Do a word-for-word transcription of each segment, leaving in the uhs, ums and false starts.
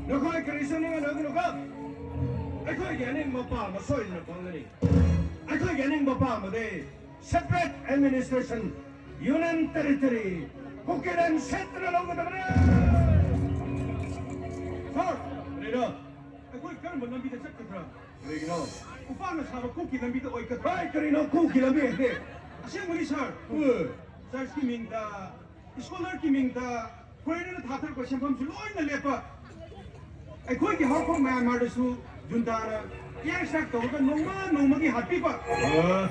ꯅꯈꯣꯏ ꯀꯔꯤꯁꯨ ꯅꯤꯡꯍꯟꯅꯒꯅꯨꯀꯣ꯫ ꯑꯩꯈꯣꯏꯒꯤ ꯑꯅꯤꯡꯕ ꯄꯥꯝꯕ ꯁꯣꯏꯗꯅ ꯐꯪꯒꯅꯤ꯫ ꯑꯩꯈꯣꯏꯒꯤ ꯑꯅꯤꯡꯕ ꯄꯥꯝꯕꯗꯤ separate administration, union territory, ꯀꯨꯀꯤꯂꯦꯟ ꯁꯦꯠꯇꯅ ꯂꯧꯒꯗꯕꯅꯤ꯫ ꯁꯥꯔ, ꯀꯔꯤꯅꯣ? ꯑꯩꯈꯣꯏ ꯀꯔꯝꯕ ꯂꯝꯕꯤꯗ ꯆꯠꯀꯗ꯭ꯔꯥ? ꯀꯔꯤꯒꯤꯅꯣ? ꯎꯄꯥꯛꯅ ꯁꯥꯕ ꯀꯨꯛꯀꯤ ꯂꯝꯕꯤꯗ ꯑꯣꯏꯒꯗ꯭ꯔꯥ? ꯍꯣꯏ, ꯀꯔꯤꯅꯣ ꯀꯨꯛꯀꯤ ꯂꯝꯕꯤ ꯍꯥꯏꯗꯤ? ꯑꯁꯦꯡꯕꯅꯤ, ꯁꯥꯔ꯫ ꯎꯝ꯫ ꯆꯔꯆꯀꯤ ꯃꯤꯡꯗ, ꯁ꯭ꯀꯣꯂꯔꯒꯤ ꯃꯤꯡꯗ, ꯐꯣꯔꯦꯅꯔꯅ ꯊꯥꯊꯔꯛꯄ ꯁꯦꯟꯐꯝꯁꯨ ꯂꯣꯏꯅ ꯂꯦꯞꯄ꯫ ꯑꯩꯈꯣꯏꯒꯤ ꯍꯧꯔꯛꯐꯝ ꯃ꯭ꯌꯥꯟꯃꯥꯔꯗꯁꯨ ꯖꯨꯟꯇꯥꯅ air strike ꯇꯧꯔꯒ ꯅꯣꯡꯃ ꯅꯣꯡꯃꯒꯤ ꯍꯥꯠꯄꯤꯕ꯫ ꯑ꯫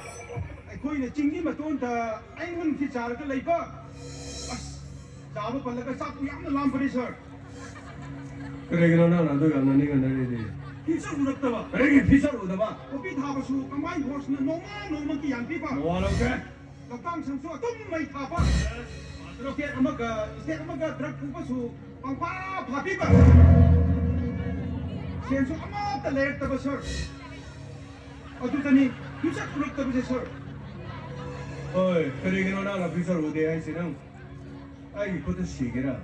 ꯑꯩꯈꯣꯏꯅ ꯆꯤꯡꯒꯤ ꯃꯇꯣꯟꯗ ꯑꯏꯪꯕ ꯅꯨꯡꯁꯤꯠ ꯆꯥꯔꯒ ꯂꯩꯕ꯫ ꯑꯁ, ꯆꯥꯕ ꯄꯜꯂꯒ ꯆꯥꯛꯄꯨ ꯌꯥꯝꯅ ꯂꯥꯝꯕꯅꯤ, ꯁꯥꯔ꯫ ꯀꯔꯤꯒꯤꯅꯣ ꯅꯪꯅ ꯑꯗꯨ ꯌꯥꯝꯅ ꯅꯤꯡꯍꯟꯅꯔꯤꯗꯤ? ꯐ꯭ꯌꯨꯆꯔ ꯎꯔꯛꯇꯕ꯫ ꯀꯔꯤꯒꯤ ꯐ꯭ꯌꯨꯆꯔ ꯎꯗꯕ? ꯄꯣꯄꯤ ꯊꯥꯕꯁꯨ ꯀꯝꯕꯥꯏꯟ ꯐꯣꯔꯁꯅ ꯅꯣꯡꯃ ꯅꯣꯡꯃꯒꯤ ꯌꯥꯟꯕꯤꯕ꯫ ꯃꯋꯥ ꯂꯧꯗꯦ꯫ ꯂꯧꯇꯥꯡ ꯁꯪꯁꯨ ꯑꯗꯨꯝ ꯃꯩ ꯊꯥꯕ꯫ ꯁ꯭ꯇꯦꯠ ꯑꯃꯒ ꯁ꯭ꯇꯦꯠ ꯑꯃꯒ ꯗ꯭ꯔꯒ ꯄꯨꯕꯁꯨ ꯄꯪꯐꯥ ꯐꯥꯕꯤꯕ꯫ ꯁꯦꯟꯁꯨ ꯑꯃꯠꯇ ꯂꯩꯔꯛꯇꯕ, ꯁꯥꯔ꯫ ꯑꯗꯨꯗꯅꯤ ꯐ꯭ꯌꯨꯆꯔ ꯎꯔꯛꯇꯕꯁꯦ, ꯁꯥꯔ꯫ ꯍꯣꯏ, ꯀꯔꯤꯒꯤꯅꯣ ꯅꯪꯅ ꯐ꯭ꯌꯨꯆꯔ ꯎꯗꯦ ꯍꯥꯏꯁꯦ ꯅꯪ? ꯑꯩꯒꯤ ꯈꯨꯠꯇ ꯁꯤꯒꯦꯔꯥ?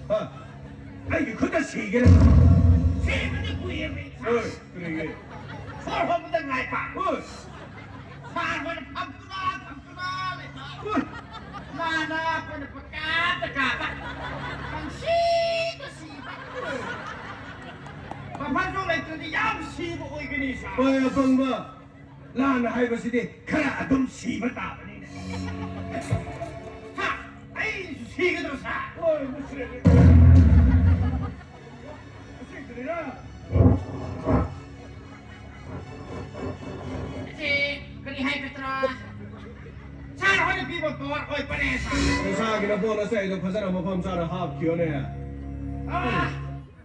ꯍꯥ? ꯑꯩꯒꯤ ꯈꯨꯠꯇ ꯁꯤꯒꯦꯔꯥ? ꯁꯤꯕꯗꯤ ꯀꯨꯏꯔꯦ꯫ ꯍꯣꯏ, ꯀꯔꯤꯒꯤ? ꯁꯣꯔ ꯍꯣꯟꯕꯗ ꯉꯥꯏꯕ꯫ ꯍꯣꯏ꯫ ꯁꯥꯔ ꯍꯣꯏꯅ ꯐꯝꯗꯨꯅ, ꯐꯝꯗꯨꯅ ꯂꯩꯕ꯫ ꯍꯣꯏ꯫ ꯂꯥꯟꯅ ꯑꯩꯈꯣꯏꯅ ꯄꯪꯀꯥꯞꯇ ꯀꯥꯞꯄ꯫ ꯄꯪꯁꯤꯗ ꯁꯤꯕ꯫ ꯃꯐꯝꯁꯨ ꯂꯩꯇ꯭ꯔꯗꯤ ꯌꯥꯝ ꯁꯤꯕ ꯑꯣꯏꯒꯅꯤ, ꯁꯥꯔ꯫ ꯍꯣꯏ, ꯑꯄꯪꯕ꯫ ꯂꯥꯟ ꯍꯥꯏꯕꯁꯤꯗꯤ ꯈꯔ ꯑꯗꯨꯝ ꯁꯤꯕ ꯇꯥꯕꯅꯤꯅꯦ꯫ ꯍꯥ? ꯑꯩꯁꯨ ꯁꯤꯒꯗ꯭ꯔꯣ, ꯁꯥꯔ? ꯍꯣꯏ, ꯃꯁꯤ-, ꯃꯁꯤꯗꯨꯅꯤꯅ꯫ ꯑꯁꯤ ꯀꯔꯤ ꯍꯥꯏꯒꯗ꯭ꯔꯥ? ꯁꯥꯔ ꯍꯣꯏꯅ ꯄꯤꯕ ꯄꯥꯋꯔ ꯑꯣꯏꯕꯅꯦ, ꯁꯥꯔ꯫ ꯅꯁꯥꯒꯤ ꯅꯄꯣꯠ ꯅꯆꯩꯗꯣ ꯐꯖꯅ ꯃꯐꯝ ꯆꯥꯅ ꯍꯥꯞꯈꯤꯌꯣꯅꯦ꯫ ꯑꯥ!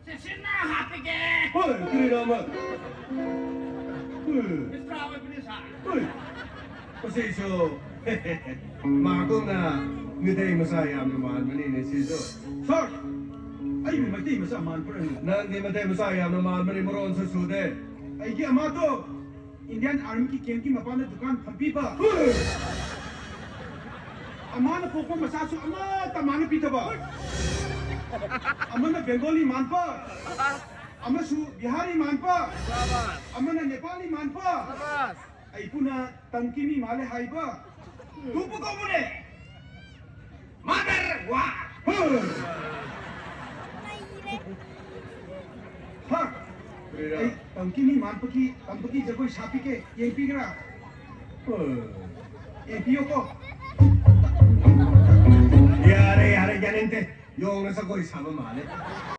ꯆꯦꯛꯁꯤꯟꯅ ꯍꯥꯞꯄꯤꯒꯦ꯫ ꯍꯣꯏ, ꯀꯔꯤꯔꯣ ꯑꯃ? ꯍꯣꯏ꯫ ꯃꯤꯁꯇ꯭ꯔꯥ ꯑꯣꯏꯕꯅꯤ, ꯁꯥꯔ꯫ ꯍꯣꯏ꯫ ꯃꯁꯤꯁꯨ ꯃꯥꯒꯨꯝꯅ ꯃꯤꯇꯩ ꯃꯆꯥ ꯌꯥꯝꯅ ꯃꯥꯟꯕꯅꯤꯅꯦ ꯁꯤꯁꯨ꯫ ꯁꯥꯔ, ꯑꯩꯕꯨ ꯃꯩꯇꯩ ꯃꯆꯥ ꯃꯥꯟꯕ꯭ꯔꯅꯦ? ꯅꯪꯗꯤ ꯃꯩꯇꯩ ꯃꯆꯥ ꯌꯥꯝꯅ ꯃꯥꯟꯕꯅꯤ, ꯃꯔꯣꯟꯁꯨ ꯁꯨꯗꯦ꯫ ꯑꯩꯒꯤ ꯑꯃꯗꯣ ꯏꯟꯗꯤꯌꯥꯟ ꯑꯥꯔꯃꯤꯒꯤ ꯀꯦꯝꯞꯀꯤ ꯃꯄꯥꯟꯗ ꯗꯨꯀꯥꯟ ꯐꯝꯕꯤꯕ꯫ ꯍꯣꯏ꯫ ꯑꯃꯅ ꯄꯣꯛꯄ ꯃꯆꯥꯁꯨ ꯑꯃꯠꯇ ꯃꯥꯅ ꯄꯤꯗꯕ꯫ ꯑꯃꯅ ꯕꯦꯡꯒꯣꯂꯤ ꯃꯥꯟꯕ, ꯑꯃꯁꯨ ꯕꯤꯍꯥꯔꯤ ꯃꯥꯟꯕ, ꯑꯃꯅ ꯅꯦꯄꯥꯂꯤ ꯃꯥꯟꯕ꯫ ꯑꯩ ꯄꯨꯟꯅ ꯇꯝꯀꯤ ꯃꯤ ꯃꯥꯜꯂꯦ ꯍꯥꯏꯕ꯫ ꯇꯨꯕꯨ ꯀꯧꯕꯅꯦ꯫ ꯃꯥꯗꯔ ꯋꯥ꯫ ꯍꯥ? ꯑꯩ ꯇꯝꯀꯤ ꯃꯤ ꯃꯥꯟꯕꯒꯤ, ꯇꯝꯕꯒꯤ ꯖꯒꯣꯏ ꯁꯥꯕꯤꯒꯦ, ꯌꯦꯡꯕꯤꯒꯦꯔꯥ? ꯌꯦꯡꯕꯤꯌꯣꯀꯣ꯫ ꯌꯥꯔꯦ, ꯌꯥꯔꯦ, ꯌꯥꯅꯤꯡꯗꯦ꯫ ꯌꯣꯡꯅ ꯖꯒꯣꯏ ꯁꯥꯕ ꯃꯥꯜꯂꯦ꯫